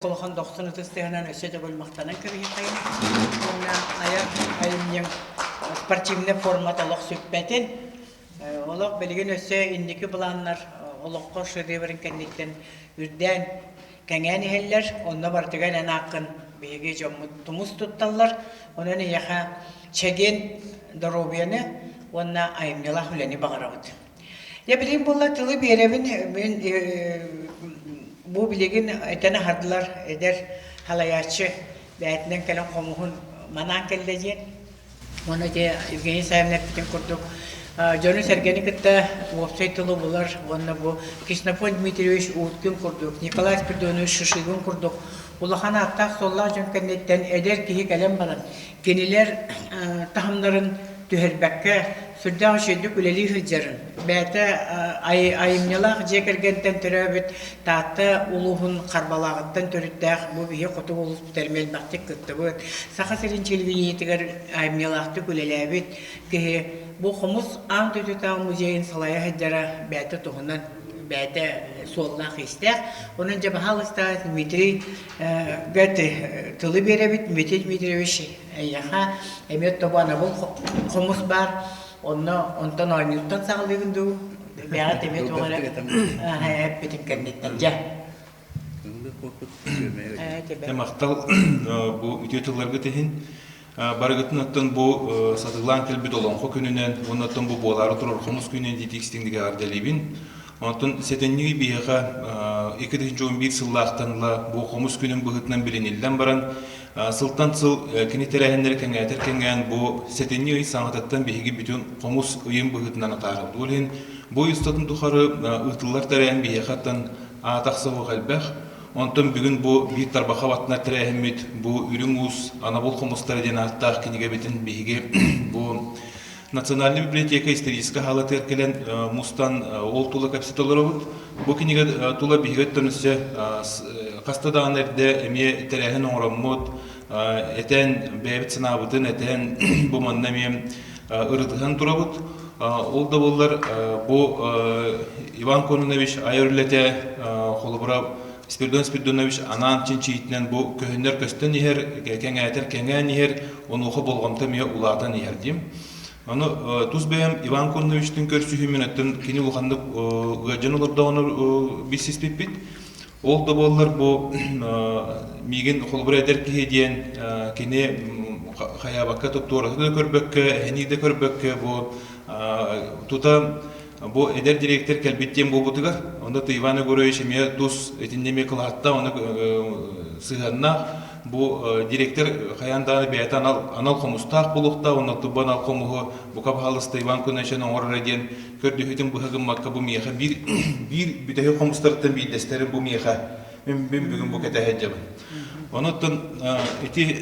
Улахан дохсун ытыс тыаһынан өссө төгүл махтанан кэбиһиэххэйин уонна айар айымньыҥ спортивнай формата олох сүппэтин. Олох билигин өссө инники былааннар олоххо шедеврин кэнниттэн үрдээн кэҥээн иһэллэр. Онно барытыгар эн ааккын биһиги дьоммут тумус тутталлар. Онон эйиэхэ чэгиэн доруобуйаны уонна айымньылаах үлэни баҕарабыт. Дьэ билигин буолла тылы биэрэбин мин бу билигин этэн аһардылар эдэр халайааччы бэйэтинэн кэлэн хомуһун манаан кэллэ диэн. Уонна ити Евгений Саввин эппитин курдук дьону-сэргэни кытта уопсай тылы булар уонна бу Ксенофонт Дмитриевич Уткин курдук, Николай Спиридонович Шишигин курдук улахан ааттаах-суоллаах дьон кэнниттэн эдэр киһи кэлэн баран кинилэр таһымнарын түһэрбэккэ сүрдээх үчүгэйдик үлэлии сылдьарын, бэйэтэ айымньылаах дьиэ кэргэнтэн төрөөбүт Таатта улууһун Харбалааҕыттан төрүттээх бу биһи хотугу улууспут эмиэ элбэхтик кыттыбыт, Саха сирин телевидениетигэр айымньылаахтык үлэлээбит киһи бу хомус аан дойдутааҕы музейын салайа сылдьара бэйэтэ туһунан бэйэтэ суоллаах-иистээх. Онон дьэ баһаалыста Дмитрий тылы биэрэбит. Дмитрий Дмитриевич эйиэхэ эмиэ тобу анабыл хомус баар. Онно онтон оонньууттан саҕалыыгын дуу? Бэҕэт эмиэ туох эрэ эппитин кэнниттэн дьэ. Махтал бу үтүө тылларгыт иһин. Барыгытын оттон бу сатыылаан кэлбит Олоҥхо күнүнэн уонна оттон бу буолаары турар Хомус күнүнэн итиитик истиҥник эҕэрдэлиибин. Онтон сэтинньи биһиэхэ 2011 сыллаахтан ыла бу Хомус күнүн быһыытынан билиниллэн баран, сылтан сыл кини тэрээһиннэрэ кэҥээтэр кэҥээн бу сэтинньи ый саҥатыттан биһиги бүтүн хомус ыйын быһыытынан атаарабыт. Ол иһин бу ый устатын тухары ыытыллар тэрээһин биһиэхэ оттон аата ахса элбэх. Онтон бүгүн бу биир тарбахха баттанар тэрээһиммит бу Үрүҥ Уус анабыл хомустара диэн ааттаах кинигэбитин биһиги бу Национальнай библиотека историческай хаалатыгар кэлэн мустан ол тула кэпсэтэ олоробут. Бу кинигэ тула биһиги өттөн өссө хаста даҕаны эрдэ эмиэ тэрээһин оҥороммут, этэн, бэйэбит санаабытын этэн, бу манна эмиэ ырытыһан турабыт. Ол да буоллар бу Иван Кононович айар үлэтэ холобура Спиридон Спиридонович анаан чинчийиитинэн бу көһүннэр көстөн иһэр, кэҥээтэр кэҥээн иһэр, онуоха болҕомто эмиэ улаатан иһэр диим. Ону тус бэйэм Иван Кононовичтыын көрсүһүүмүн оттон кини улаханнык ыалдьан олордоҕуна билсиспиппит. Ол да буоллар бу миигин холобура эдэр киһи диэн кини хайаабакка туората да көрбөккө, эһэнии да көрбөккө бу тута бу эдэр директор кэлбит диэн буолбутугар, онно Иван Егорович эмиэ тус итиннэ эмиэ кылааттаах, ону сыһыаннаах бу директор хайаан даҕаны бэйэтэ анал, анал хомустаах буолуохтаах, онно тубба анал хомуһу бука баһаалыста Иван Конович оҥорор диэн көрдөһүүтүн быһа гыммакка бу миэхэ биир биир бүтэһик хомустарыттан биирдэстэрин бу миэхэ мин бүгүн бу кэтэһэ сылдьабын. Онуттан ити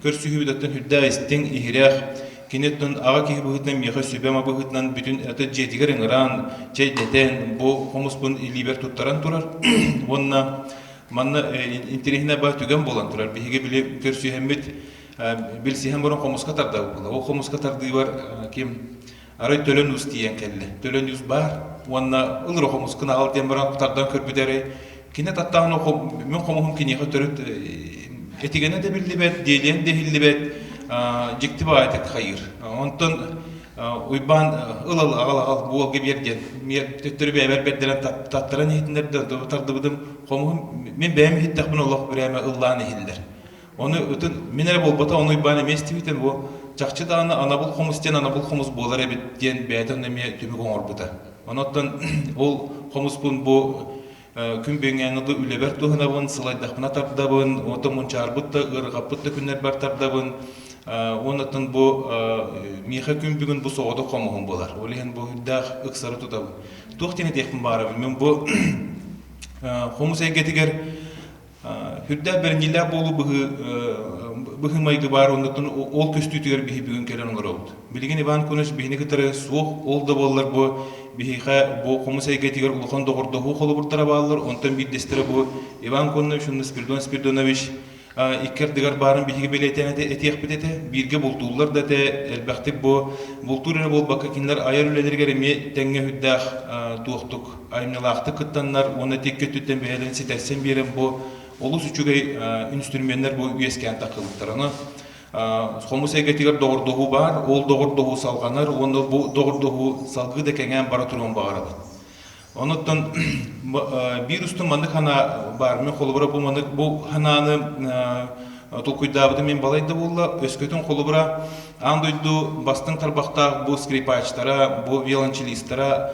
көрсүһүүбүт оттон үрдээх истиҥ, иһирэх, кини оттон аҕа киһи быһыытынан миэхэ сүбэ-ама быһыытынан бүтүн аты дьиэтигэр ыҥыраан, чэйдэтэн, бу хомуспун илиибэр туттаран турар. Уонна манна интэриэһинэй баар түгэн буолан турар. Биһиги били көрсүһэммит билсиһэн баран хомуска тардабыт буолла. Ол хомуска тардыыбар ким Арай Төлөн Уус тиийэн кэллэ. Төлөн Уус баар уонна ылыр хомускун аҕал диэн баран тардан көрбүт эрэй. Кини таттаҕына мин хомуһум киниэхэ төрүт этигэнэ да биллибэт, диэлиэн да иһиллибэт, дьикти баҕайытык хайыыр. Онтон Уйбаан ыл ыл аҕал аҕал бу уолга биэр диэн төттөрү бэйэбэр бэрдэрэн таттаран иһитиннэрдэ тардыбытым хомуһум мин бэйэм иһиттэхпинэ олох бирээмэ ыллаан иһиллэр. Ону ытын мин эрэ буолбата, ону Уйбаан эмиэ истибитим, бу чахчы даҕаны анабыл хомус диэн анабыл хомус буолар эбит диэн бэйэтэ онно эмиэ түмүк оҥорбута. Онон ол хомуспун бу күн бүгүҥҥээҥи да үлэбэр туһанабын, сылайдахпына тардабын, оттон мунчаарбыт да, ыарырҕаппыт да күннэрбэр тардабын. Уонна бу миэхэ күн бүгүн бу соҕотох хомуһум буолар. Ол иһин бу үрдээх ыксары тутабын. Туох диэн этиэхпин баҕарабын? Мин бу хомус эйгэтигэр Үрдээх бэриниилээх буолуу быһыы-майгы баар оннуттан ол көстүүтүгэр биһи бүгүн кэлэн олоробут. Билигин Иван Куныч биһини кытары суох, ол да буоллар бу биһиэхэ бу хомус эйгэтигэр улахан доҕордоһуу холобурдара бааллар. Онтон биирдэстэрэ бу Иван Конович уонна Спиридон Спиридонович икки ардыгар баарын биһиги бэлиэтээн этиэхпит этэ. Бииргэ бултууллар да этэ, элбэхтик бу бултуур эрэ буолбакка кинилэр айар үлэлэригэр эмиэ тэҥҥэ сүрдээх туохтук айымньылаахтык кыттаннар уонна тикки өттүттэн бэйэлэрин ситэрсэн биэрэн бу олус үчүгэй инструменнар бу үөскээн таххыбыттар. Аны хомус эйгэтигэр доҕордоһуу баар, ол доҕордоһуу салҕанар уонна бу доҕордоһуу салгыы да кэҥээн бара туруон баҕарабыт. Онуттан биир устун маннык санаа баар. Мин холобура бу маннык бу санааны толкуйдаабытым мин балай да буолла. Өскөтүн холобура аан дойду бастыҥ тарбахтаах бу скрипачтара, бу виолончелистара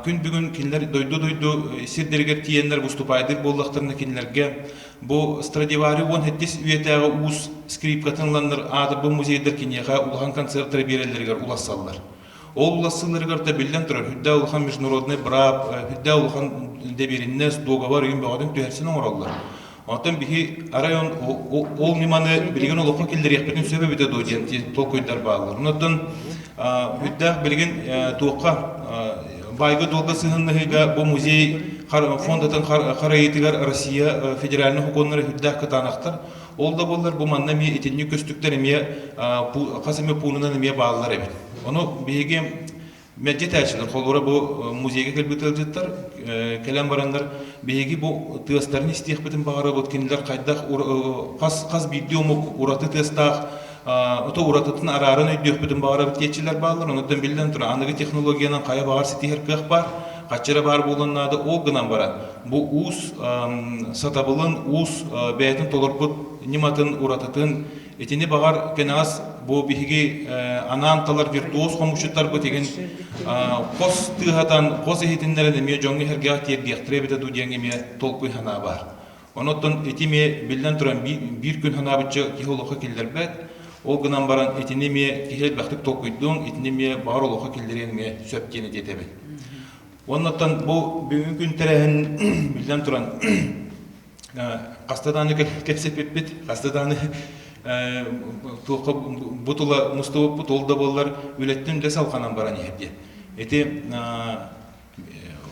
күн бүгүн кинилэр дойду-дойду сирдэригэр тиийэннэр выступайдыыр буоллахтарына кинилэргэ бу Страдивари 17 үйэтээҕи уус скрипкатын ыланнар аатырбыт музейдар киниэхэ улахан концертары биэрэллэригэр улассаллар. Ол улассыыларыгар да биллэн турар, үрдээх улахан международный быраап, үрдээх улахан дэбиэриннэс, дуогабар ыйын бөҕөтүн түһэрсэн оҥороллор. Онтон биһи арай ол ньыманы билигин олоххо киллэриэхпитин сөп эбитэ дуо диэн толкуйдар бааллар. Онтон үрдээх билигин туохха баайга-дуолга сыһыннаһыыга бу музей фондатын харайыытыгар Россия федеральнай сокуоннара үрдээх кытаанахтар. Ол да буоллар бу манна эмиэ итинник көстүктэр эмиэ хас эмэ пуунунан эмиэ бааллар эбит. Ону биһиги мэлдьи этээччилэр, холобура бу музейга кэлбит ыалдьыттар кэлэн бараннар биһиги бу тыастарын истиэхпитин баҕарабыт, кинилэр хайдах хас хас биирдии омук ураты тыастаах ото уратытын арааран өйдүөхпүтүн баҕарабыт диэччилэр бааллар. Онуттан биллэн турар, аныгы технологиянан хайа баҕар ситиһэр кыах баар, хаччыра баар буолуон наада, ол гынан баран бу уус сатабылын, уус бэйэтин толорбут ньыматын, уратытын итини баҕар кэнэҕэс бу биһиги анаан талар виртуоз хомусчуттарбыт игин хос тыаһатан, хос иһитиннэрэн эмиэ дьоҥҥо иһэргээх тиэрдиэхтэрэ эбитэ дуу диэн эмиэ толкуй санаа баар. Онон ити эмиэ биллэн туран биир күн санаабычча киһи олоххо киллэрбэт. Ол гынан баран итини эмиэ киһи элбэхтик толкуйдуон, итини эмиэ баҕар олоххо киллэриэн эмиэ сөп диэн этиэтэбин. Оннуттан бу бүгүҥҥү күн тэрээһин биллэн туран хаста даҕаны кэпсэппиппит, хаста даҕаны туохха бу тула мустубуппут, ол да буоллар үлэттэн үлэ салҕанан баран иһэр диэн. Ити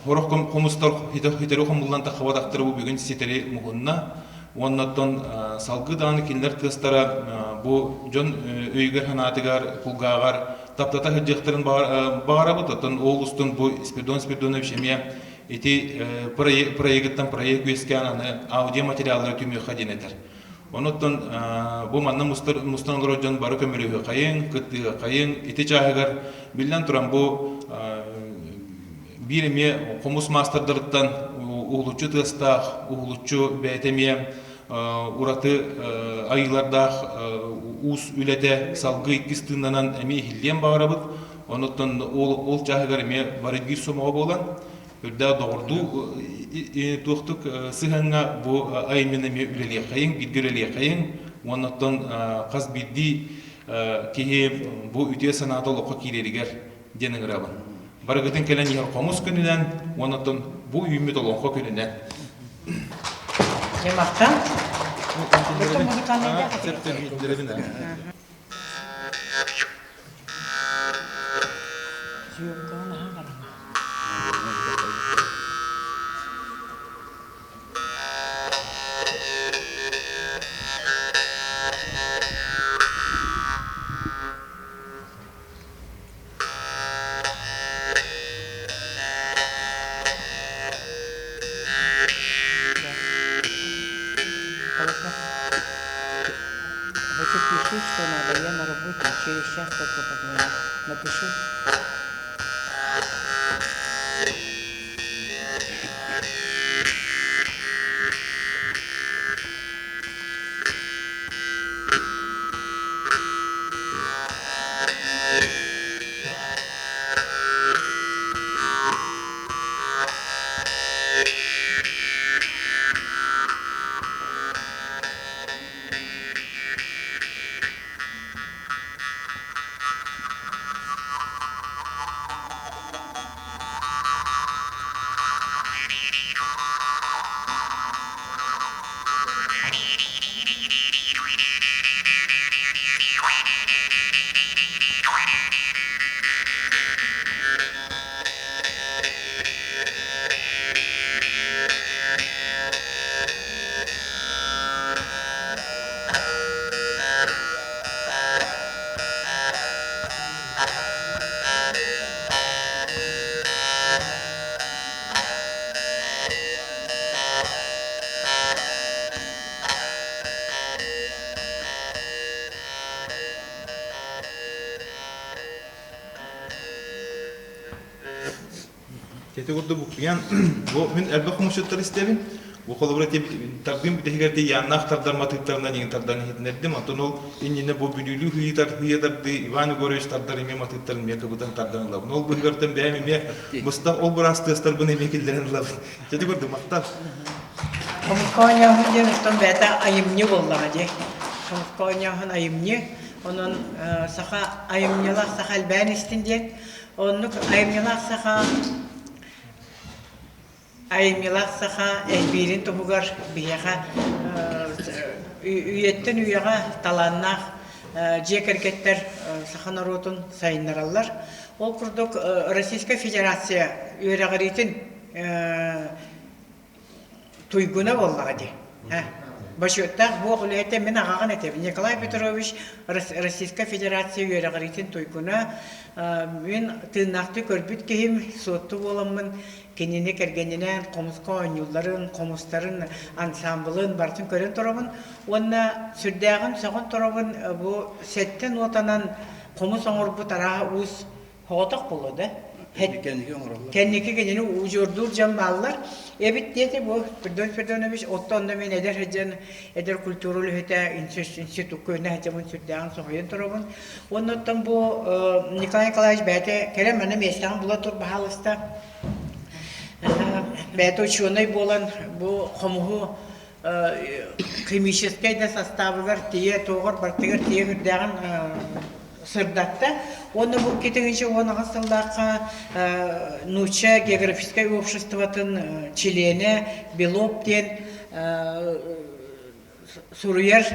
сорох хомустар ситэри хомуллан таххыбатахтара бу бүгүн ситэри муһунна. Уоннаттан салгыы даҕаны кинилэр тыастара бу дьон өйүгэр-санаатыгар, кулгааҕар таптата сылдьыахтарын баҕарабыт. Оттон ол устун бу Спиридон Спиридонович эмиэ ити проегыттан проект үөскээн аны аудиоматериаллары түмүөххэ диэн этэр. Онуттан бу манна мустан олорор дьон бары көмөлөһүөххэйиҥ, кыттыһыаххайыҥ. Ити чааһыгар биллэн туран бу биир эмиэ хомус маастардарыттан уһулуччу тыастаах, уһулуччу бэйэтэ эмиэ ураты айыылардаах уус үлэтэ салгыы иккис тыыннанан эмиэ иһиллиэн баҕарабыт. Онуттан ол чааһыгар эмиэ бары биир сомоҕо буолан, үрдээх доҕордуу туохтук сыһыаҥҥа бу айымньыны эмиэ үлэлиэххэйиҥ, бииргэ үлэлиэххэйиҥ. Уоннаттан хас биирдии киһи бу үтүө санаата олоххо киирэригэр диэн ыҥырабын. Барыгытын кэлэн иһэр хомус күнүнэн, уоннаттан бу үүммүт олоҥхо күнүнэн. Дьэ, махтал. Съемкаҕа наһаа хараҥа. Хочу пиши, что надо, я на работе, через час только позвоню. Напиши. Ити курдук буккуйан бу мин элбэх хомусчуттар истэбин. Бу холобура тардыым бүтэһигэр ди Яннаах тардар матыыптарынан иҥин тардан иһитинэрдим. Онтон ол иннинэ бу Бүлүүлүү хыйытар хыйа тардыы Иван Егорович тардар эмиэ матыыптарын эмиэ кыбытан тардан ылабын. Ол быһыгартан бэйэм эмиэ быстах ол быраас тыастарбын эмиэ киллэрэн ылабын. Дьэ курдук махтал. Хомуска оонньооһун диэн оттон бэйэтэ айымньы буоллаҕа дии. Хомуска оонньооһун айымньы. Онон саха айымньылаах саха элбээн истин диэн. Оннук айымньылаах саха айымньылаах саха элбиирин туһугар биһиэхэ үйэттэн үйэҕэ талааннаах дьиэ кэргэттэр саха норуотун сайыннараллар. Ол курдук Российскай Федерация үөрэҕириитин туйгуна буоллаҕа дии. Бочуоттаах буох үлэһитэ мин аҕаҕын этэбин. Николай Петрович Российскай Федерация үөрэҕириитин туйгуна. Мин тыыннаахтыы көрбүт киһим, суотту буоламмын кинини кэргэнинээн хомуска оонньуулларын, хомустарын, ансаамбылын барытын көрөн турабын. Уонна сүрдээҕин сөҕөн турабын бу сэттэ нуотанан хомус оҥорбут арааһа уус Соҕотох буолуо да? Кэнники оҥороллор. Кэнники кинини удьуордуур дьон бааллар. Эбит диэти бу Федор Федорович оттон онно мин эдэр сылдьан эдэр культура үлэһитэ институкка үүнэ сылдьабын сүрдээҕин соһуйан турабын. Уонна оттон бу Николай Николаевич бэйэтэ кэлэн манна миэстэҕин була тур баһаалыста. Бэйэтэ учуонай буолан бу хомуһу химическэй да састаабыгар тиийэ туоҕар бартыгар тиийэ үрдээҕин сырдатта. Уонна бу 2018 сыллаахха Нуучча географическай обществотын чилиэнэ Белов диэн суруйар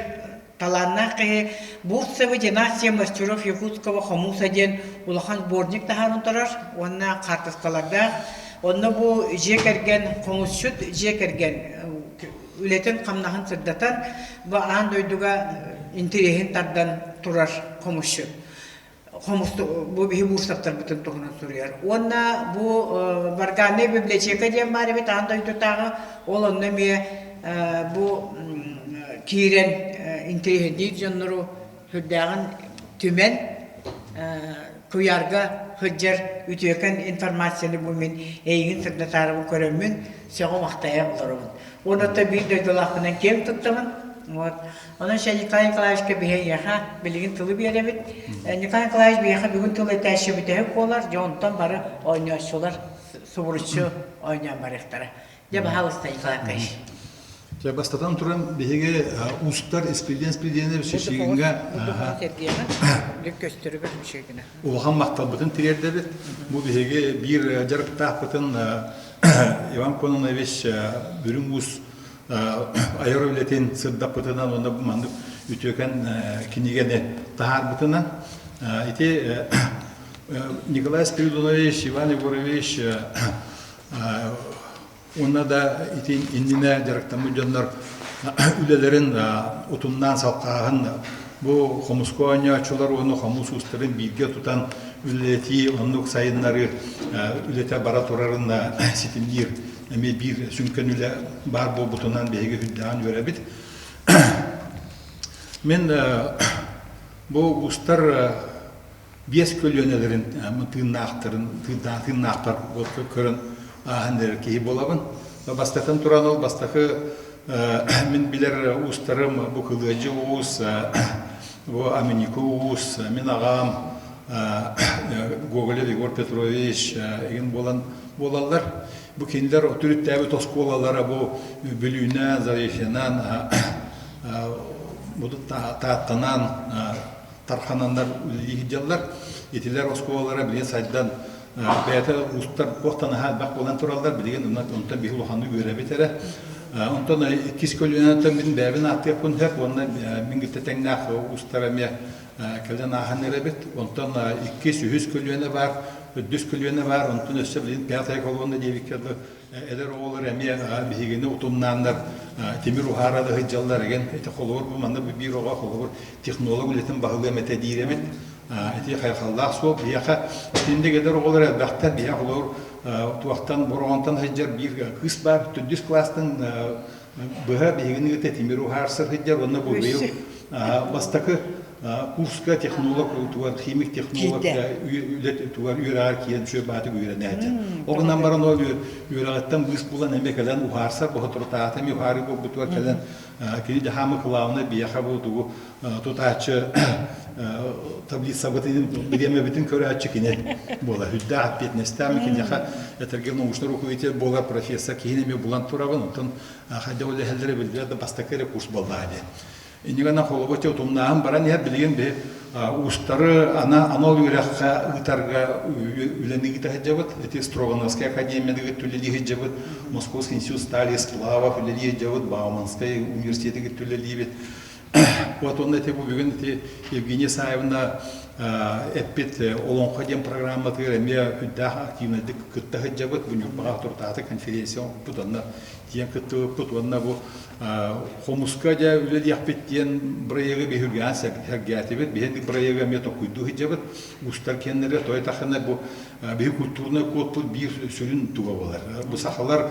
талааннаах киһи Бурцева династия мастеров Якутского хомуса диэн улахан сборник таһааран турар уонна хаартыскалардаах. Онно бу дьиэ кэргэн, хомусчут дьиэ кэргэн үлэтин-хамнаһын сырдатан, бу аан дойдуга интэриэһин тардан турар хомусчут. Хомус бу биһи Бурцевтарбытын туһунан суруйар. Уонна бу Варганная библиотека диэн баар эбит аан дойдутааҕы, ол онно эмиэ бу киирэн интэриэһиргиир дьоннору сүрдээҕин түмэн куйаарга сылдьар үтүөкэн информацияны бу мин эйигин сырдатаарыбын көрөммүн сөҕө-махтайа олоробун. Уонна биир дойдулаахпынан киэҥ туттабын. Вот. Онон Николай Николаевичка биһиэхэ билигин тылы биэрэбит. Николай Николаевич биһиэхэ бүгүн тыл этээччи бүтэһик буолар, дьэ онтон бары оонньооччулар субуруччу оонньоон барыахтара. Дьэ, баһаалыста, Николай Николаевич. Дьэ, бастатан туран, биһиги уустар Испирдиэн Испирдиэнэбит Шишигиҥҥэ улахан махталбытын тириэрдэбит. Бу биһиги биир дьарыктаахпытын Иван Кононович Бүрүҥ Уус айар үлэтин сырдаппытынан уонна маннык үтүөкэн кинигэни таһаарбытынан ити Николай Спиридонович, Иван Егорович уонна да ити иннинэ дьарыктаммыт дьоннор үлэлэрин утумнаан салҕааһын бу хомуска оонньооччулар уонна хомус уустарын бииргэ тутан үлэлэтии оннук сайыннарыы үлэтэ бара турарын ситимниир эмиэ биир сүҥкэн үлэ баар буолбутунан биһиги үрдээҕин үөрэбит. Мин бу уустар биэс көлүөнэлэрин тыыннаахтарын тыыннаахтар көрөн ааһан эрэр киһи буолабын. Бастатан туран ол бастакы мин билэр уустарым бу Кылыадьы уус, бу Аминику уус, мин аҕам Гоголев Егор Петрович игин буолан буолаллар. Бу кинилэр төрүттээбит оскуолалара бу Бүлүүнэн, Зарифянан, Тааттанан тархананнар үлэлии сылдьаллар. Итилэр оскуолалара билигин сайдан бэйэтэ уустар туохтан наһаа элбэх буолан тураллар. Билигин онтон биһи улаханнык үөрэбит эрэ. Онтон иккис көлүөнэттэн мин бэйэбин ааттыахпын сөп уонна мин кытта тэҥнээх уустар эмиэ кэлэн ааһан эрэбит. Онтон иккис, үһүс көлүөнэ баар, төрдүс көлүөнэ баар, онтон өссө билигин пятая колонна диэбиккэ дылы эдэр оҕолор эмиэ биһигини утумнааннар тимир уһаара да сылдьаллар эгин ити холобур бу манна биир оҕо холобур технолог үлэтин баһылыам этэ диир эбит ити хайҕаллаах суол биһиэхэ итинник эдэр оҕолор элбэхтэр биһиэхэ холобур туохтан бороҕонтон сылдьар биир кыыс баар төрдүс кылаастан быһа биһигини кытта тимир уһаарсар сылдьар уонна бу быйыл бастакы. курска технолог тугар химик технолог үлэ тугар үөрэҕэр киирэн үчүгэй баатык үөрэнээччи. Ол гынан баран ол үөрэҕиттэн быыс булан эмиэ кэлэн уһаарсар боһоторутаата эмиэ уһаарыы буолбутугар кэлэн кини дьаһаамы кылаабына биһиэхэ бу тугу тутааччы таблицабытын бириэмэбитин көрөөччү кини буолар. Үрдээх ответственностаах киниэхэ этэргэ научный руководитель буолар профессор киһини эмиэ булан турабын. Онтон хайдах үлэһэллэрэ биллибэт да бастакы эрэ курс буоллаҕа дии. Иннигэнэ холобур утумнааһын баран иһэр билигин биһи уустары ана анал үөрэххэ ыытарга үлэни ыыта сылдьабыт. Ити Строгановскай академияда үлэлии сылдьабыт, Московский институт стали сплавов үлэлии сылдьабыт, Бауманскай университетыгар үлэлиибит. Вот онно ити бу бүгүн ити Евгения Исаевна эппит Олоҥхо диэн программатыгар эмиэ үрдээх активнайдык кытта сылдьабыт. Бу Ньурбаҕа туртаата конференция оҥорбут, онно тиийэн кыттыбыппыт уонна бу хомуска дьэ үлэлиэхпит диэн бырайыагы биһиргээн сэргээтибит. Биһиги бырайыагы эмиэ толкуйдуу сылдьабыт. Уустар киэннэрэ той тахына бу биһи культурнай кодпут биир сүрүн туга буолар. Бу сахалар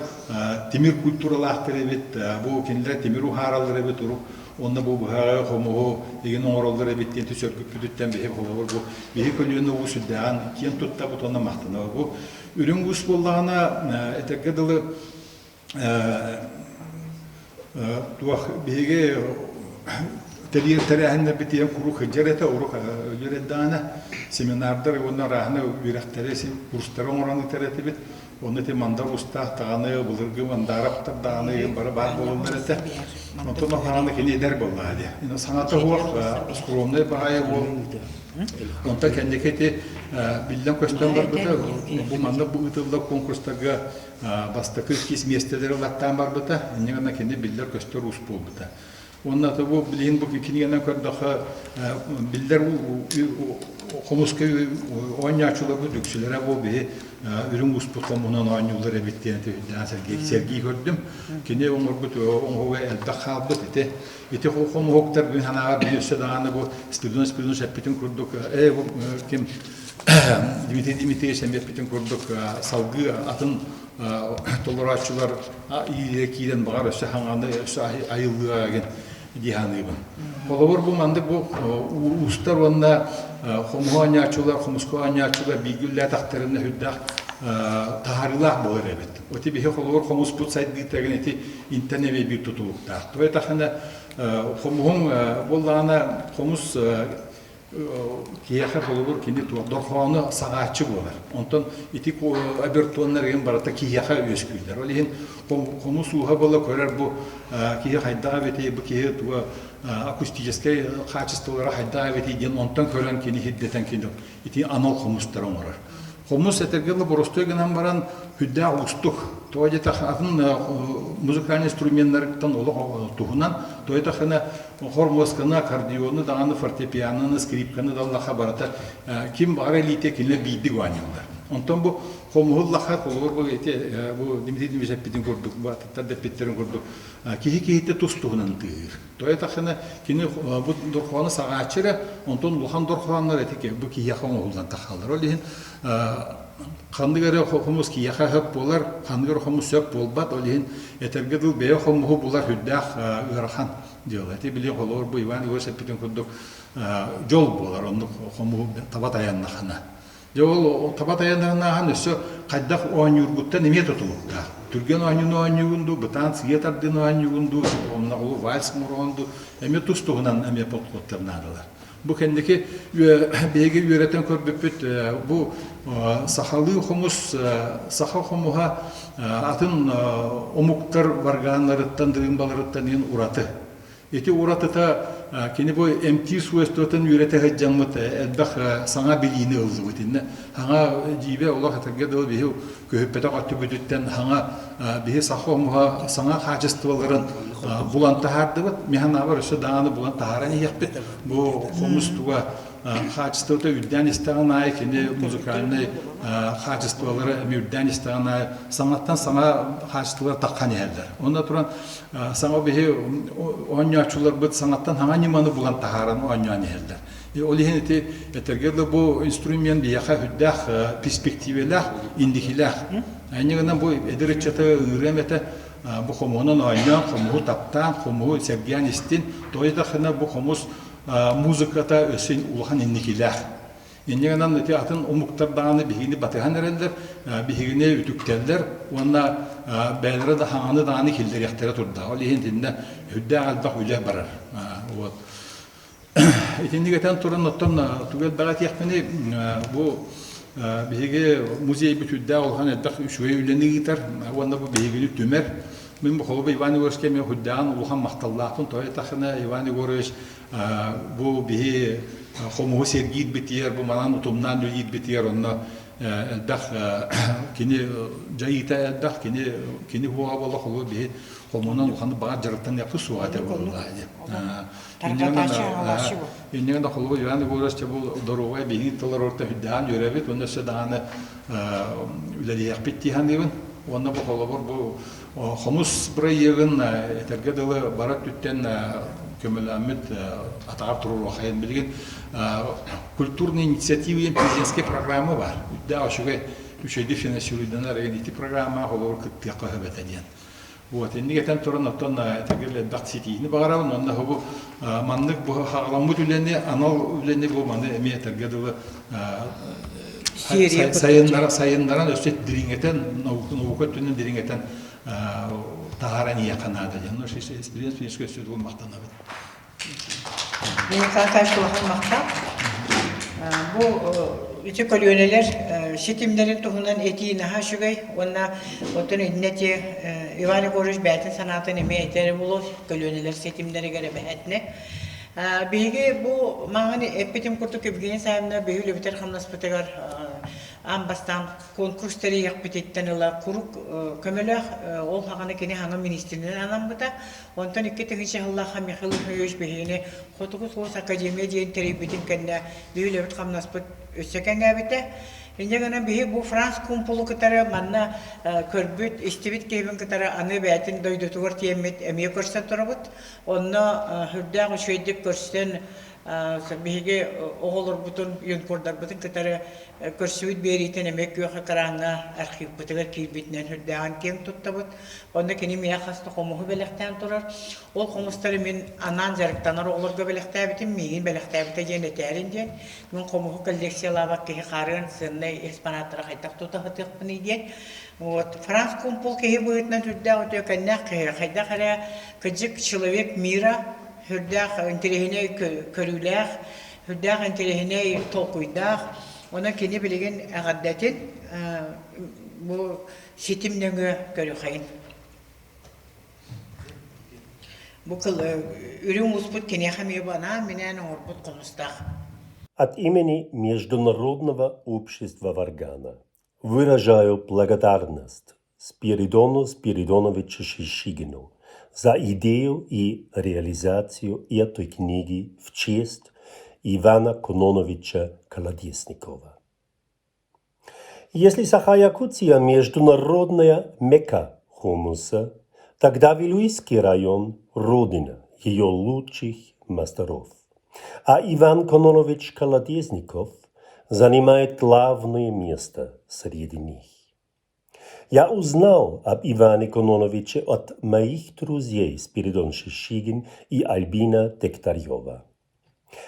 тимир культуралаахтар эбит, бу кинилэр тимир уһаараллар эбит, урук онно бу быһаҕы, хомуһу игин оҥороллор эбит диэн сөргүппүтүттэн биһи холобур бу биһи көлүөнэ уус сүрдээҕин киэн туттабыт уонна махтанабыт. Бу үрүҥ уус буоллаҕына этэргэ дылы туох биһиги тэрийэр тэрээһиннэрбит ийэм куруук сылдьар этэ, урук өлөр эрдэҕинэ семинардар уонна арааһына үөрэхтэри, курстары оҥорон ыытар этибит. Онно ити мандар устаах даҕаны, былыргы мандаараптар даҕаны бары баар буолаллар этэ. Онтон охааны кини эдэр буоллаҕа дии. Саҥата суох, скромнай баҕайы уол. Онтон кэнники ити биллэн-көстөн барбыта, бу манна бу ыытыллар конкурстарга бастакы иккис миэстэлэри ылаттаан барбыта, инньэ гына кини биллэр-көстөр уус буолбута. Уонна бу билигин бу кинигэнэн көрдөххө биллэр хомуска оонньооччуларбыт үксүлэрэ бу биһи үрүҥ ууспут хомуһунан оонньууллар эбит диэн сэргии сэргии көрдүм. Кини оҥорбут оҥоһуга элбэх хаалбыт ити. Ити хомуһуктар мин санааҕа биир өссө даҕаны бу Спиридон Спиридонович эппитин курдук э бу ким Дмитрий Дмитриевич эмиэ эппитин курдук салгыы атын толорооччулар иилэ киирэн баҕар өссө хаҥаны өссө айыллыаҕа диэн дии саныыбын. Холобур бу маннык бу уустар уонна хомуһу оонньооччулар, хомуска оонньооччулар бииргэ үлэлээтэхтэринэ сүрдээх таһаарыылаах буолар эбит. Ити биһи холобур хомуспут сайдыыта ити интэн эмиэ биир тутулуктаах. Тоҕо этахына хомуһуҥ буоллаҕына хомус киһиэхэ холобур кини туох дорхоону саҕааччы буолар. Онтон ити обертоннар игин барыта киһиэхэ үөскүүллэр. Ол иһин хомус ууһа буола көрөр бу киһи хайдах эбитий, бу киһи туга акустическай хаачыстыбалара хайдах эбитий диэн онтон көрөн кини сирдэтэн кини ити анал хомустары оҥорор. Хомус этэргэ дылы боростуой гынан баран сүрдээх уустук. Тоҕо диэтэх атын музыкальный инструменнарыттан олох туһунан, тоҕо диэтэххинэ хормуосканы, аккордеону даҕаны, фортепианоны, скрипканы да ыллаха барыта ким баҕар элиитэ кинилэр биирдик оонньууллар. Онтон бу хомуһу ыллаха, холобур бу ити бу Дмитрий Дмитриевич эппитин курдук, бу атыттар да эппиттэрин курдук, киһи киһитэ тус туһунан тыаһыыр. Тоҕо диэтэххинэ кини бу дорхоону саҕааччы эрэ, онтон улахан дорхооннор ити бу киһиэхэ оҥоһуллан тахаллар. Ол иһин ханнык эрэ хомус киһиэхэ сөп буолар, ханнык эрэ хомус сөп буолбат. Ол иһин этэргэ дылы бэйэ хомуһу булар сүрдээх ыарахан дьыала. Ити били холобур бу Иван Егорович эппитин курдук дьол буолар оннук хомуһу таба тайаннахына. Дьэ ол таба тайанарынааһын өссө хайдах оонньуургуттан эмиэ тутулуктаах. Түргэн оонньууну оонньуугун дуу, бытаан сыйа тардыыны оонньуугун дуу, онноҕу вальс мороон дуу, эмиэ тус-туһунан эмиэ подходтар наадалар. Бу кэнники биһиги үөрэтэн көрбүппүт бу сахалыы хомус, саха хомуһа атын омуктар варганнарыттан, дырыымбаларыттан иһин ураты. Ити уратыта кини бу эмтиир свойствотын үөрэтэ сылдьаммыт элбэх саҥа билиини ыллыбыт. Иннэ хаҥа дьиибэ олох этэргэ дылы биһи көһүппэтэх өттүбүтүттэн хаҥа биһи саха омуга саҥа хаачыстыбаларын булан таһаардыбыт. Мин санаабар өссө даҕаны булан таһааран иһиэхпит. Бу хомус туга хаачыстыбата үрдээн истэҕин аайы кини музыкальнай хаачыстыбалара эмиэ үрдээн истэҕин аайы саҥаттан саҥа хаачыстыбалар таххан иһэллэр. Онно туран саҥа биһи оонньооччуларбыт саҥаттан саҥа ньыманы булан таһааран оонньоон иһэллэр. Ол иһин ити этэргэ дылы бу инструмент биһиэхэ сүрдээх перспективэлээх, инникилээх. Инньэ гынан бу эдэр ыччаты ыҥырыам этэ бу хомуһунан оонньоон, хомуһу таптаан, хомуһу сэргээн истин. Тоҕо диэтэххинэ бу хомус. музыката өссө улахан инникилээх. Инньэ гынан ити атын омуктар даҕаны биһигини батыһан эрэллэр, биһигини үтүктэллэр уонна бэйэлэрэ да хаҥаны даҕаны киллэриэхтэрэ турда. Ол иһин итиннэ үрдээх элбэх үлэ барар. Вот. Итинник этэн туран оттон тугу элбэҕи этиэхпиний, бу биһиги музейбит үрдээх улахан элбэх үчүгэй үлэни ыытар уонна бу биһигини түмэр. Мин бу холобур Иван Егоровичка эмиэ үрдээҕин улахан махталлаахпын. Тоҕо диэтэххинэ Иван Егорович бу биһи хомуһу сэргиирбитигэр, бу манан утумнаан үлэлиирбитигэр онно элбэх кини дьайыыта элбэх, кини кини буола буола холобур биһи хомунан улаханнык баҕар дьарыктаныахпыт суоҕа этэ буолла. Иннигин да холобур Иван Егорович бу доруобай биһиги тыллар орто үрдээн үөрэбит уонна өссө даҕаны үлэлиэхпит дии саныыбын. Уонна бу холобур бу хомус бырайыагын этэргэ дылы бары өттүттэн көмөлөөммүт атаҕар туруоруохайын билигин культурные инициативы диэн президентскэй программа бар. Үрдээх үчүгэй үчүгэйдик финансируйданар ити программа холобур кыттыахха сөп этэ диэн. Вот, инник этэн туран, оттон этэргэ элбэх ситиини баҕарабын уонна бу маннык бу хаҕаламмыт үлэни, анал үлэни бу маны эмиэ этэргэ дылы сайыннаран, сайыннаран өссө дириҥэтэн, наука өттүнэн дириҥэтэн таһааран иһиэххэ наада диэн. Ну, экспириэнс өссө тугун махтанабын. Михаил Николаевич улахан махтал. Бу ити көлүөнэлэр ситимнэрин туһунан этии наһаа үчүгэй уонна оттон иннэ ити Иван Егорович бэйэтин санаатын эмиэ этэр буолуо көлүөнэлэр ситимнэригэр эбэһээтинэ. Биһиги бу маҥан эппитим курдук Евгения Саввина биһи үлэбитэр хамнаспытыгар аан бастаан конкурс тэрийиэхпититтэн ыла куруук көмөлөөх ол хаҕана кини хаҥа министринэн анаммыта. Онтон 2000 сыллаахха Михаил Ефимович биһигини Хотугу Сулус Академия диэн тэрийбитин кэннэ биһи үлэбит-хамнаспыт өссө кэҥээбитэ. Инньэ гынан биһи бу Франц Кумпулу кытары манна көрбүт, истибит киһибин кытары аны бэйэтин дойдутугар тиийэммит эмиэ көрсөн турабыт. Онно сүрдээх үчүгэйдик көрсөн биһиги оҕолорбутун, юнкордарбытын кытары көрсүбүт биэриитин эмиэ күөх экраҥҥа архивпытыгар киирбитинэн сүрдээҕин киэҥ туттабыт. Онно кини миэхэ хас да хомуһу бэлэхтээн турар. Ол хомустары мин анаан дьарыктанар оҕолорго бэлэхтээбитим, миигин бэлэхтээбитэ диэн этээрин диэн. Мин хомуһу коллекциялаабат киһи хаарыан сыаннай экспонаттары хайдах тута сатыахпыный диэн. Вот Франц Кумпул киһи быһыытынан сүрдээх үтүөкэннээх киһи. Хайдах эрэ кырдьык человек мира, сүрдээх интэриэһинэй көрүүлээх, сүрдээх интэриэһинэй толкуйдаах. Онон кини билигин эҕэрдэтин бу ситим нөҥүө көрүхэйин. Бу кыл үрүҥ успут киниэхэ эмиэ бу анаан-минээн оҥорбут хомустаах. От имени Международного общества варгана выражаю благодарность Спиридону Спиридоновичу Шишигину за идею и реализацию этой книги в честь Ивана Кононовича Колодезникова. Если Саха-Якутия – международная мекка хумуса, тогда Вилюйский район – родина ее лучших мастеров. А Иван Кононович Колодезников занимает главное место среди них. Я узнал об Иване Кононовиче от моих друзей Спиридон Шишигин и Альбина Дегтярева.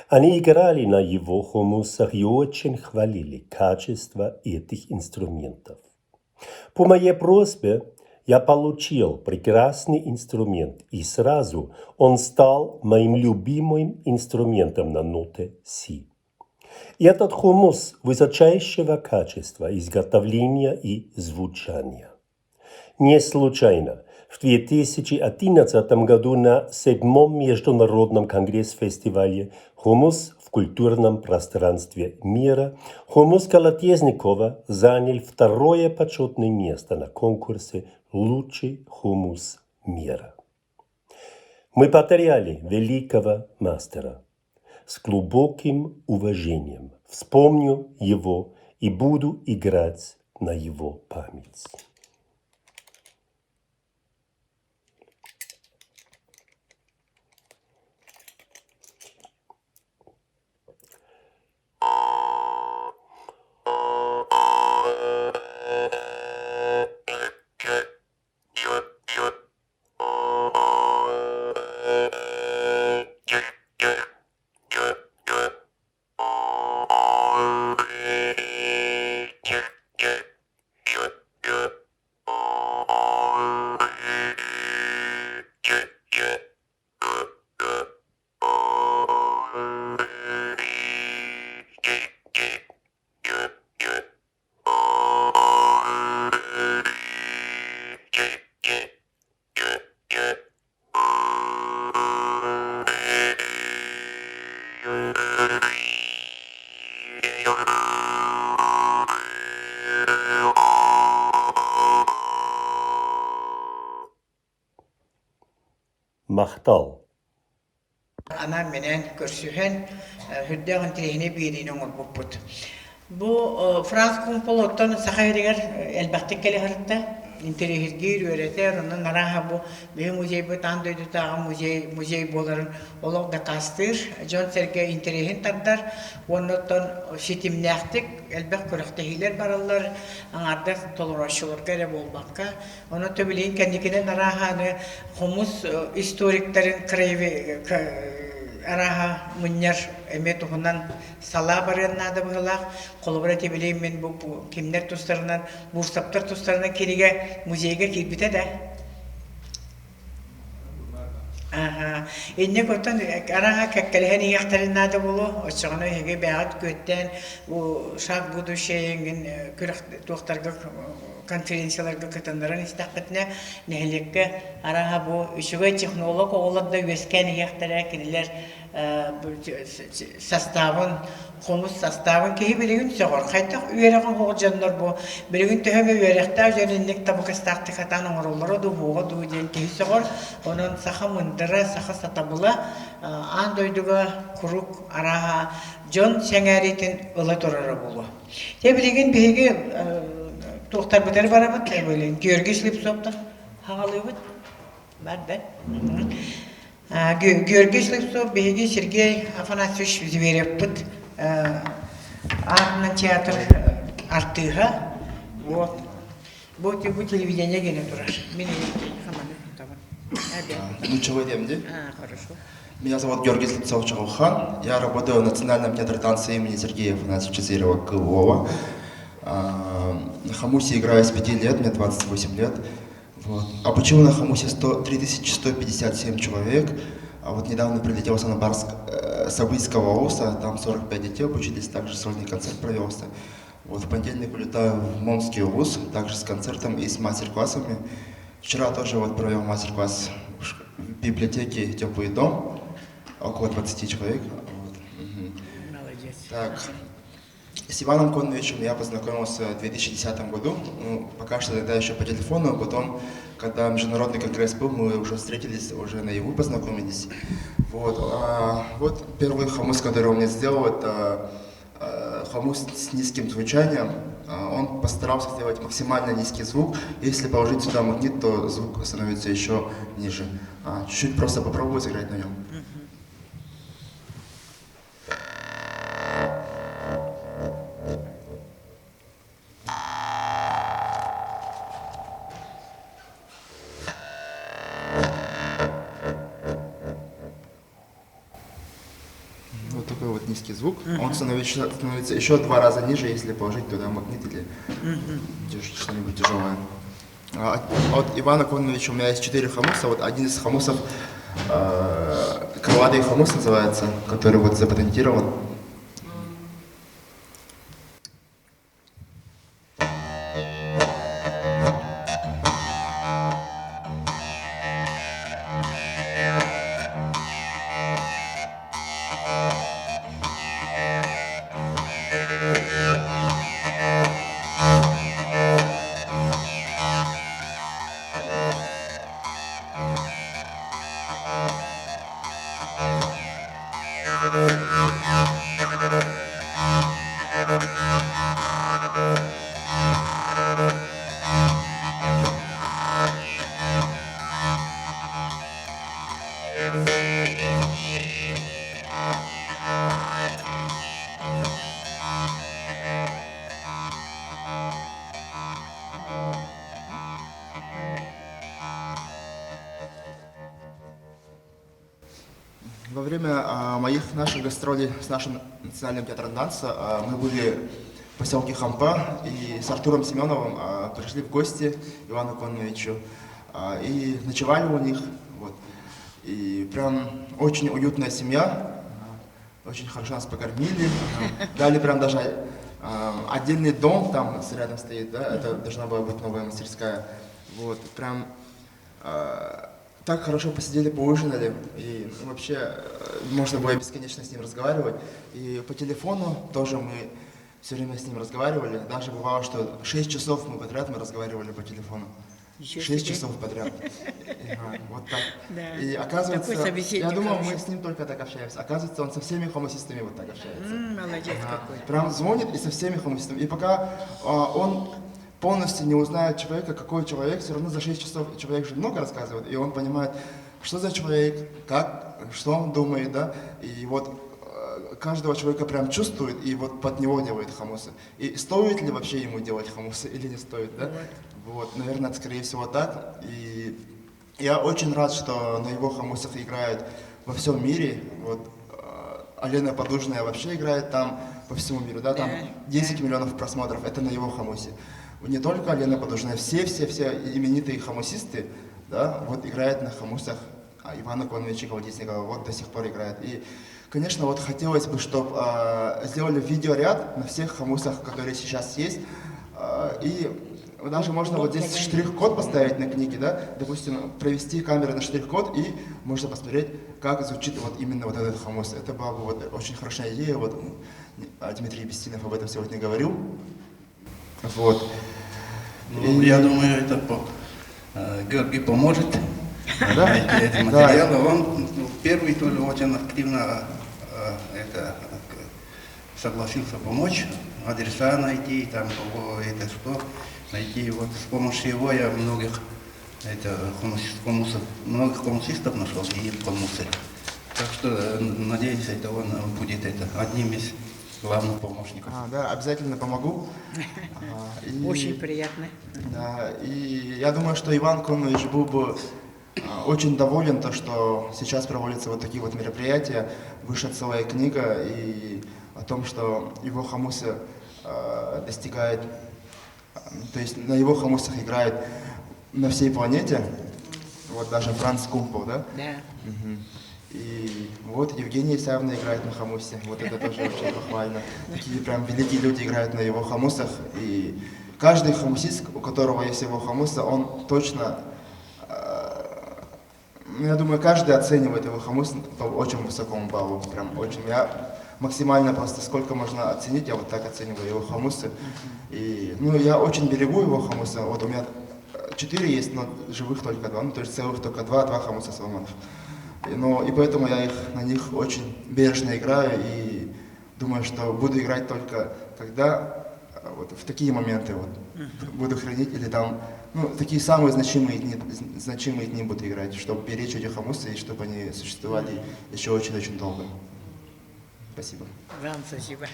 Они играли на его хомусах и очень хвалили качество этих инструментов. По моей просьбе я получил прекрасный инструмент, и сразу он стал моим любимым инструментом на ноте си. Этот хомус высочайшего качества изготовления и звучания. Не случайно в 2011 году на седьмом международном конгресс-фестивале «Хомус в культурном пространстве мира» Хомус Колодезникова занял второе почетное место на конкурсе «Лучший хомус мира». Мы потеряли великого мастера. С глубоким уважением вспомню его и буду играть на его память. Махтал! Анаан-минээн көрсүһэн, сүрдээх интэриэһинэй биэриини оҥорбуппут. Бу Франц Кумпол оттон Саха сиригэр элбэхтик кэлэ сырытта. Интэриэһиргиир, үөрэтэр, онон арааһа бу биһи музейбыт аан дойдутааҕы музей, музей буоларын олох дакаастыыр, дьон-сэргэ интэриэһин тардар уонна оттон ситимнээхтик элбэх күрэхтэһиилэр бараллар, аҥаардас толорооччуларга эрэ буолбакка. Онон төбүлүн кэнникинэн арааһа аны хомус историктарын арааһа мунньар эмиэ туһунан салаа барыан наада быһыылаах. Холобура, ити билигин мин бу кимнэр тустарынан, Буурсаптар тустарынан кинигэ музейга киирбитэ да. Аха. Инньэ оттон арааһа кэккэлэһэн иһиэхтэрин наада буолуо. Оччоҕуна эһиги бэйэҕит күөттээн бу шаг будущее эҥин күрэх туохтарга конференцияларга кытыннаран истэххитинэ нэһилиэккэ арааһа бу үчүгэй технолог оҕолор да үөскээн иһиэхтэрэ кинилэр составын хомус составын киһи билигин сөҕөр хайдах үөрэҕи оһоҕо дьоннор бу билигин төһө эмэ үөрэхтээх дьон инник табыгастаахтык сатаан оҥороллоро дуу буоҕа дуу диэн киһи сөҕөр онон саха мындыра саха сатабыла аан дойдуга куруук арааһа дьон сэҥээриитин ыла турара буолуо Дьэ билигин биһиги туохтарбытыгар барабыт Георгий Слепцовтан хаҕалыыбыт бар да Георгий Слепцов биһиги Сергей Афанасьевич Зверевпыт аатынан театр артыыһа вот бу бу телевидение гене турар мин Ничего демди. А, хорошо. Меня зовут Георгий Слепцов Чарухан. Я работаю в Национальном театре танца имени Сергея Афанасьевича Зверева Крылова. На хомусе играю с 5 лет, мне 28 лет. Вот. Обучил на хомусе 100, 3157 человек. А вот недавно прилетел с Анабарск, э, с Абыйского ОУСа, там 45 детей обучились, также сольный концерт провелся. Вот в понедельник улетаю в Момский УЛУС, также с концертом и с мастер-классами. Вчера тоже вот провел мастер-класс в библиотеке «Теплый дом», около 20 человек. Вот. Молодец. Так, с Иваном Коновичем я познакомился в 2010 году, ну, пока что тогда еще по телефону, а потом, когда международный конгресс был, мы уже встретились, уже наяву познакомились. Вот, а, вот первый хомус, который он мне сделал, это э, хомус с низким звучанием. А, он постарался сделать максимально низкий звук. Если положить сюда магнит, то звук становится еще ниже. А, чуть-чуть просто попробую сыграть на нем. Вот такой вот низкий звук. Он становится, становится еще два раза ниже, если положить туда магнит или что-нибудь тяжелое. А, от, от Ивана Коновича у меня есть четыре хомуса. Вот один из хомусов, э, крылатый хомус называется, который вот запатентирован. Во время а, моих наших гастролей с нашим национальным театром танца а, мы были в поселке Хампа и с Артуром Семеновым а, пришли в гости Ивану Коновичу а, и ночевали у них. Вот. И прям очень уютная семья, очень хорошо нас покормили, дали прям даже отдельный дом там рядом стоит, да, это должна была быть новая мастерская. Вот, прям так хорошо посидели, поужинали, и вообще э, можно было бесконечно с ним разговаривать. И по телефону тоже мы все время с ним разговаривали. Даже бывало, что 6 часов мы подряд мы разговаривали по телефону. Шесть часов подряд. Вот так. Да. И оказывается, Такой я думал, мы хороший. с ним только так общаемся. Оказывается, он со всеми хомусистами вот так общается. Молодец Ага. какой. Прям звонит и со всеми хомусистами. И пока он полностью не узнает человека, какой человек, все равно за 6 часов человек же много рассказывает, и он понимает, что за человек, как, что он думает, да, и вот каждого человека прям чувствует и вот под него делает хомусы. И стоит ли вообще ему делать хомусы или не стоит, да? Вот, наверное, это, скорее всего так. И я очень рад, что на его хомусах играют во всем мире. Вот Алена Подужная вообще играет там по всему миру, да, там 10 миллионов просмотров, это на его хомусе. Не только Алена Подужная, все-все-все именитые хомусисты, да, вот играют на хомусах Ивана Коновича Колодезникова, вот до сих пор играет. И, конечно, вот хотелось бы, чтобы сделали видеоряд на всех хомусах, которые сейчас есть, и даже можно вот здесь штрих-код поставить на книге, да, допустим, провести камеру на штрих-код, и можно посмотреть, как звучит вот именно вот этот хомус. Это была бы вот очень хорошая идея, вот Дмитрий Бестинов об этом сегодня говорил. Вот. Ну, я думаю, это Георгий поможет Да? найти эти материалы. Он ну, первый тоже очень активно это, согласился помочь, адреса найти, там, кого это что, найти. Вот с помощью его я многих, это, хомусов, многих хомусистов нашел и хомусы. Так что, надеюсь, это он будет это, одним из главных помощников. Да, обязательно помогу. И, Очень приятно. Да, и я думаю, что Иван Конович был бы очень доволен, то, что сейчас проводятся вот такие вот мероприятия, вышла целая книга и о том, что его хомусы достигают, то есть на его хомусах играют на всей планете, вот даже Франц Кумпол, да? Да. Угу. И вот Евгения Исаевна играет на хомусе, вот это тоже очень похвально. Такие прям великие люди играют на его хомусах, и каждый хомусист, у которого есть его хомуса, он точно, ну, я думаю, каждый оценивает его хомус по очень высокому баллу, прям очень. Я максимально просто сколько можно оценить, я вот так оцениваю его хомусы. И, ну, я очень берегу его хомуса, вот у меня 4 есть, но живых только 2, ну, то есть целых только 2 хомуса сломанных. Но, и поэтому я их, на них очень бережно играю и думаю, что буду играть только когда вот в такие моменты вот, буду хранить или там, ну, такие самые значимые дни, значимые дни буду играть, чтобы беречь эти хомусы и чтобы они существовали еще очень-очень долго. Спасибо. Вам спасибо.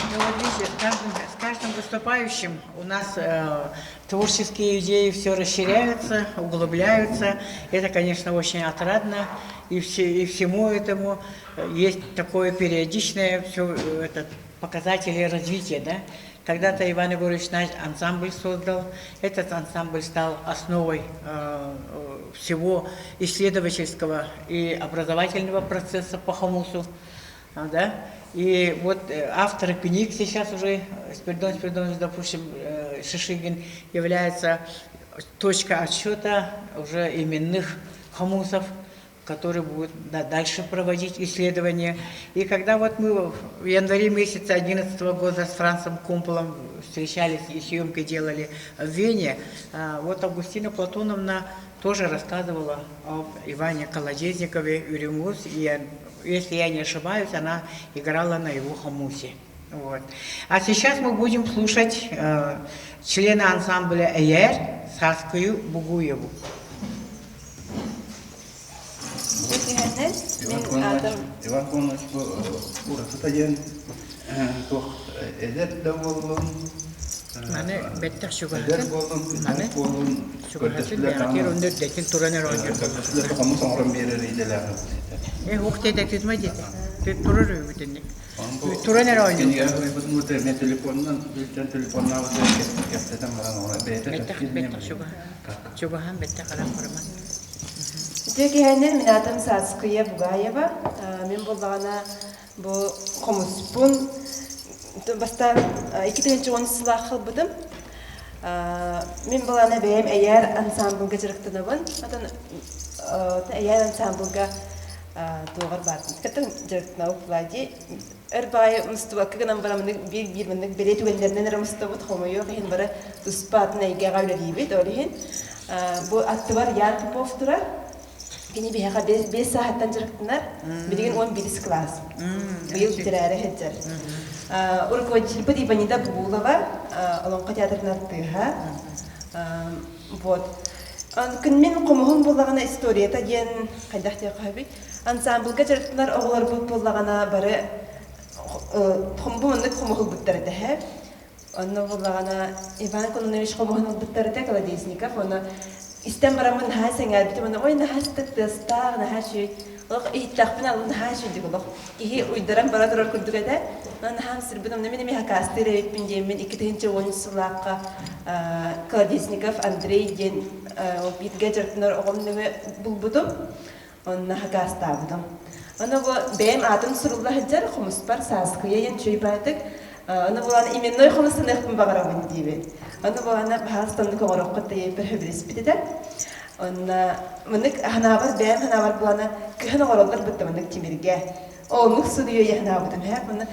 Ну вот видите, с каждым выступающим у нас творческие идеи все расширяются, углубляются. Это, конечно, очень отрадно. И, все, и всему этому есть такое периодичное все, этот, показатели развития. Да? Когда-то Иван Егорович наш ансамбль создал. Этот ансамбль стал основой всего исследовательского и образовательного процесса по хомусу. Да? И вот авторы книг сейчас уже, Спиридон Спиридонович, допустим, Шишигин, является точка отсчета уже именных хомусов, которые будут дальше проводить исследования. И когда вот мы в январе месяце 2011 года с Францем Кумполом встречались и съемки делали в Вене, вот Августина Платоновна тоже рассказывала об Иване Колодезникове, Юрюнгус, и если я не ошибаюсь, она играла на его хомусе. Вот. А сейчас мы будем слушать члена ансамбля «Эйэр» Саскую Бугуеву. Иван Конович уратыта диэн туох эдэр да буоллун Маны бэттэх эдэр чугаһатын, буоллун маны кырдьаҕас буоллун чугаһатын көрдөстүлэр бэҕэтиэр даҕаны онно үрдэтин туран эрэ оонньуур көрдөстүлэр хомус оҥорон биэрэр идэлээх Ух тиэтэтитмэ диэтэ. Турар үбүтүнник. Онон бу Туран эрэ оонньуур. кинигэ суруйбутун бу эмиэ телефонунан билтэн телефоннаабыт кэпсэтэн баран оҥоро бэйэтэ Бэттэх кэпсиир бэттэх чугаһан. Чугаһан бэттэх арах бараман. Үтүө киһинэн мин аатым Сааскыйа Бугаева. Мин буоллаҕына бу хомуспун бастаан 2010 сылаах ылбытым. Мин былаана бэйэм Эйээр ансамблга дьарыктанабын. Отон Эйээр ансамблга Туоҕар баартын. Кытын дьарыктанабыт Влади. Өр баҕайы мустубакка гынан баран биир-биир маннык бэлиэ түгэннэринэн эрэ мустабыт. Хомойуох иһин бары туспа атын эйгэҕэ үлэлиибит. Ол иһин бу аттыбар Ян Попов турар. Кини биһиэхэ биэс сааһыттан дьарыктанар. Билигин 11 кылаас. Быйыл бүтэрээри сылдьар. Руководительбыт Иванида Бугулова, Олоҥхо театрын артыыһа. Вот. Күн мин хомуһум буоллаҕына историята диэн хайдах диэххэ сөбүй? Ансамблга дьарыктанар оҕолорбут буоллаҕына бары хомбу маннык хомуһулбуттар этэ һэ. Онно буоллаҕына Иван Кононович хомуһун ылбыттар этэ Колодезников. Ону истэн бараммын наһаа сэҥээрбитим. Ону ой наһаа сытык тыастаах, наһаа үчүгэй. Олох иһиттэхпинэ наһаа үчүгэй олох. Киһи уйдаран бара турар курдук этэ. Наһаа сирбин онно мин эмиэ хакаастыыр эбиппин диэммин 2010 сыллаахха Колодезников Андрей диэн бииргэ дьарыктанар оҕом нөҥүө булбутум. Онно хакаастаабытым. Ону бу бэйэм аатым сурулла сылдьар хомуспар Сааскыйа диэн үчүгэй баатык. Ону булан именной хомустаныахпын баҕарабын диибин. Ону булана баһаалыстаннык оҥоруоххут диэппэр сөбүлэспит этэ. Онно маннык ханаабар бэйэм ханаабар булана кыһын оҥороллор бытта маннык тимиргэ. Оннук суруйа ханаабытым һэ. Онно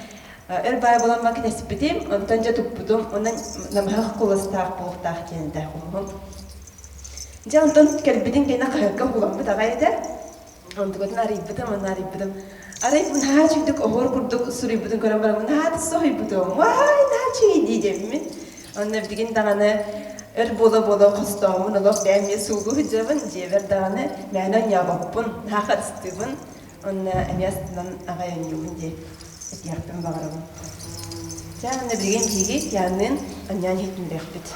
өр баай буолан кэтэспитим, онтон дьэ туппутум, онон намыһах куоластаах буолуохтаах диэн этэ хомуһум. Дьэ онтон кэлбитин кэннэ хаһыакка уһуламмыт аҕай этэ. Онтукатын арыйбытым, онно арыйбытым. Арай наһаа үчүгдүк оһуор курдук суруйбутун көрөн бараммын наһаа соһуйбутум. Вай, наһаа үчүгэй дии диэбиммин. Онно билигин даҕаны өр буола-буола хостооммун олох бэйэм эмиэ суулуу сылдьабын, дьиэбэр даҕаны мээнэ оонньообоппун, наһаа харыстыыбын. Онно эмиэ астынан аҕай оонньуубун дии этиэхпин баҕарабын. Чэ, онно билигин биһиги Яанныын оонньоон иһитиннэриэхпит.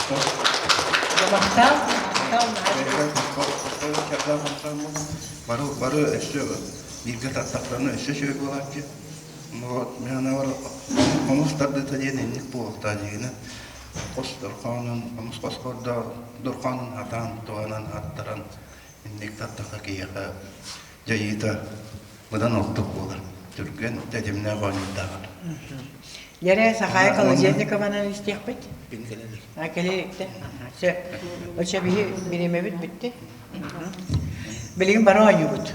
Махтал. Бары бары өссө бииргэ тартахтарына өссө үчүгэй буолааччы. Вот мен анабар хомус тардыта диэн инник буолуохтаа дьиҥинэ. Хос дорхоонун, хомус хосхордоо дорхоонун хатаан, туһанан аттаран инник тартаха киһиэхэ дьайыыта быдан ордук буолар. Түргэн тэтимнээх оонньуурдааҕар. Дьэрэ Сахая Колодезникованан истиэхпит. Кэлэ Сөп. Оча биһи бириэмэбит бүттэ. Билигин бары оонньуубут.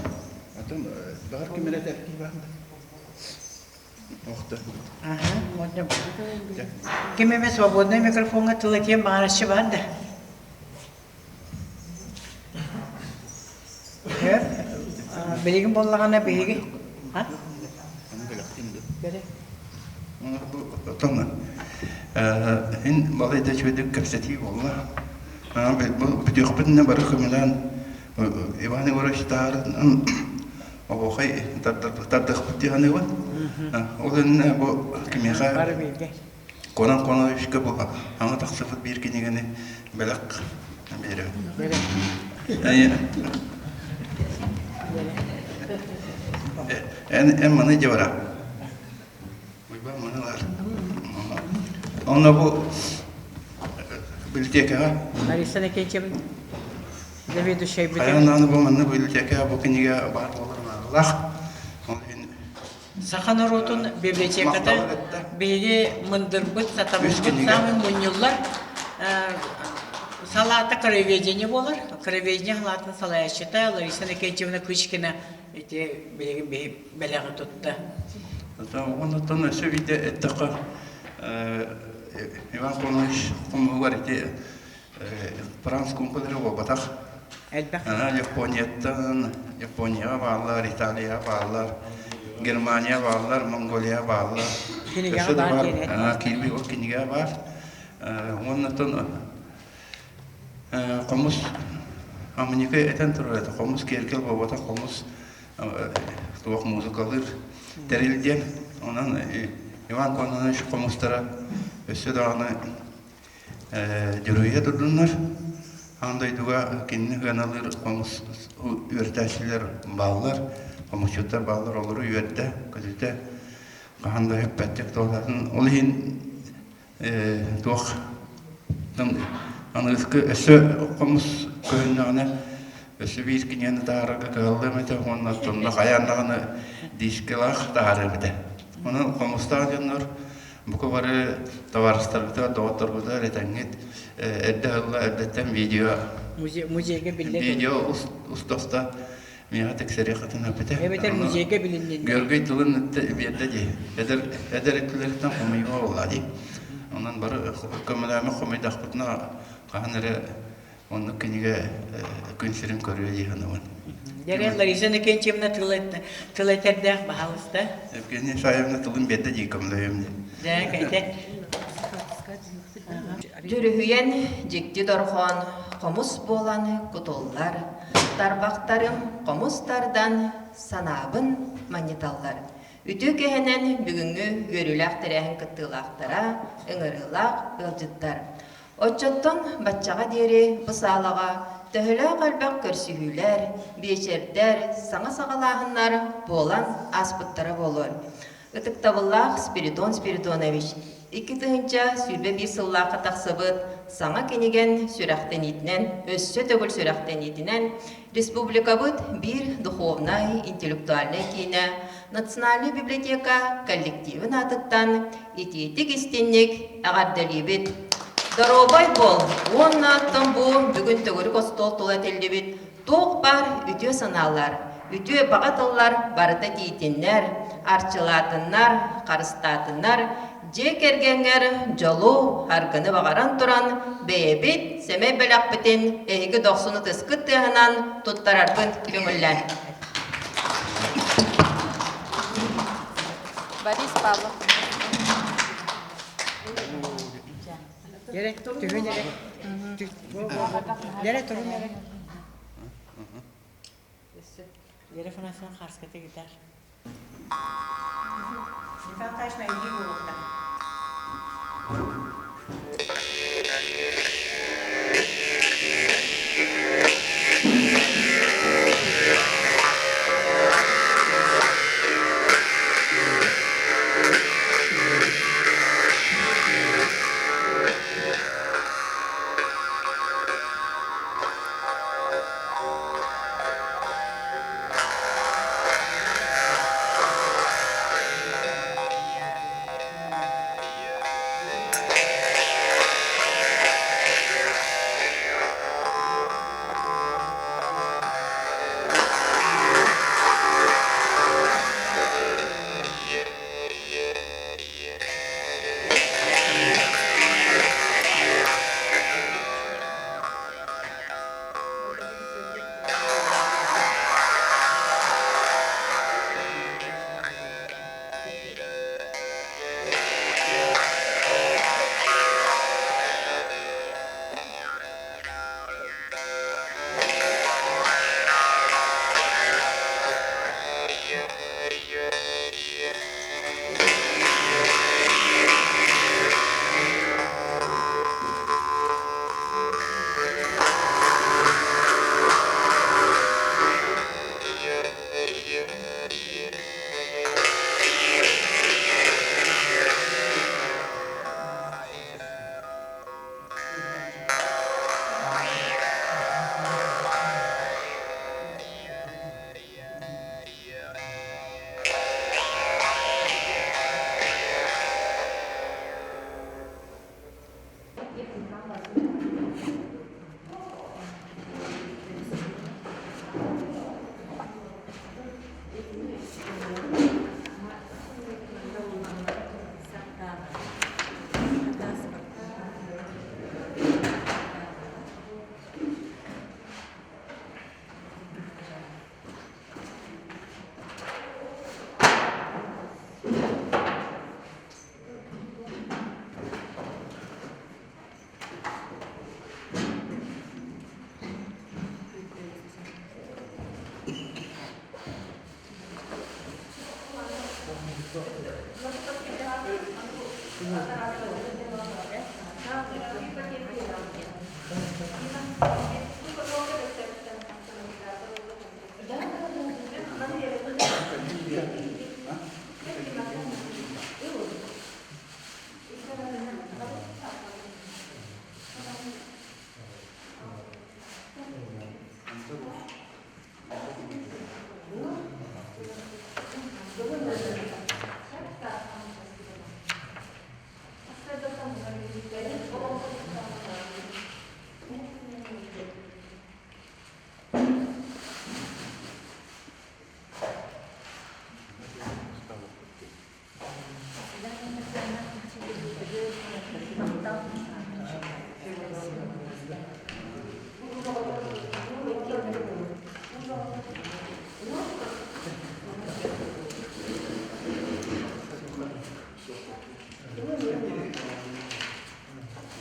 Атын баҕар ким эрэ этэрдии баар Охто. Аха, Ким эмэ свободный микрофоҥҥа тыл этиэн баҕараччы баар да? Сөп. Билигин буоллаҕына биһиги а? Оттон ин балайда үчүгэйдик кэпсэтии буолла. Бүтүөхпүтүнэ бары көмөлөөн Иван Егорович таһаарынан оһуохай тардыахпыт дии саныыбын. Ол иннинэ бу кимиэхэ Конан Коновичка бу саҥа тахсыбыт биир кинигэни бэлэх биэрэбин. Эн эн маны дьабара. Уйбаан маны ылар. Онно бу библиотекаҕа Лариса Никитична заведующайбыт. Хайаан даҕаны бу манна библиотека бу кинигэ баар буолар наадалаах. Ол иһин Саха норуотун библиотеката биһиги мындырбыт, сатабылбыт саамай мунньуллар салаата краеведение буолар. Краеведение салаатын салайааччыта Лариса Иннокентьевна Кычкина ити билигин биһи бэлэҕи тутта. Оннуттан өссө биирдэ эттэххэ, Иван Конович хомуһугар ити Франц куҥкулары буолбатах. Элбэх. Японияттан, Японияҕа бааллар, Италияҕа бааллар, Германия бааллар, Монголия бааллар. Кинигэҕэ баар диэн Киирбит ол кинигэҕэ баар. Уоннаттан хомус Амыньыка этэн турар этэ, хомус киэргэл буолбатах, хомус туох музыкалыыр тэрил диэн. Онон Иван Кононович хомустара өссө даҕаны Дьүрүһүйэ турдуннар. Аан дойдуга кинини сыаналыыр хомус үөрэтээччилэр бааллар, хомусчуттар бааллар, олору үөрдэ, көтүтэ хаһан да бүппэттик туолатын. Ол иһин туох аныгыскы өссө хомус көһүннэҕинэ өссө биир кинигэни таһаарарга кыһаллыам этэ уонна онно хайаан даҕаны дискалаах таһаарыам этэ. Онон хомустаах дьоннор Бука бары табаарыстарбытыгар, доҕотторбутугар этэҥҥит эрдэ ыһылла эрдэттэн видео музейга биллэ видео уста-уста миэхэ тиксэриэххитин эппитэ. Эбэтэр музейга билинниннэр. Георгий тылын биэрдэ дии. Эдэр эдэр өттүлэриттэн хомуйуо буолла дии. Онон бары көмөлөмө хомуйдахпытына хаһан эрэ Оннук кинигэ күн сирин көрүө дии саныыбын. Дьэ, Лариса Иннокентьевна тыл этэрдээх, баһаалыста. Евгения Исаевна тылын биэрдэ дии көмөлөһүөм диэн. Дьэ, кэтэ. Дьүрүһүйэн дьикти дорҕоон хомус буолан кутуллар, тарбахтарым хомус тардан санаабын манньыталлар. Үтүө киэһэнэн бүгүҥҥү үөрүүлээх тэрээһин кыттыылаахтара, ыҥырыылаах ыалдьыттар. Оччоттон баччаҕа диэри бу саалаҕа төһөлөөх элбэх көрсүһүүлэр, биэчэрдэр, саҥа саҕалааһыннар буолан ааспыттара буолуой. Ытыктабыллаах Спиридон Спиридонович, 2021 сыллаахха тахсыбыт саҥа кинигэн сүрэхтэниитинэн, өссө төгүл сүрэхтэниитинэн республикабыт биир духовнай, интеллектуальнай киинэ Национальнай библиотека коллективын аатыттан итиитик-истинник эҕэрдэлиибит! Доруобай буол уонна оттон бу бүгүн төгүрүк остуол тула этиллибит туох баар үтүө санаалар, үтүө баҕа тыллар барыта тиийтиннэр, арчылаатыннар, харыстаатыннар, дьиэ кэргэҥҥэр дьолу, аргыны баҕаран туран бэйэбит сэмэй бэлэхпитин эһиги дохсун ытыскыт тыаһынан туттарарбын көҥүллээн. Борис Павлов. Дьэрэ, түһүн эрэ. Дьэрэ, турун эрэ. Дьэрэ Фанасьевна Харската гитар. Николай Николаевич, найди уолуктар.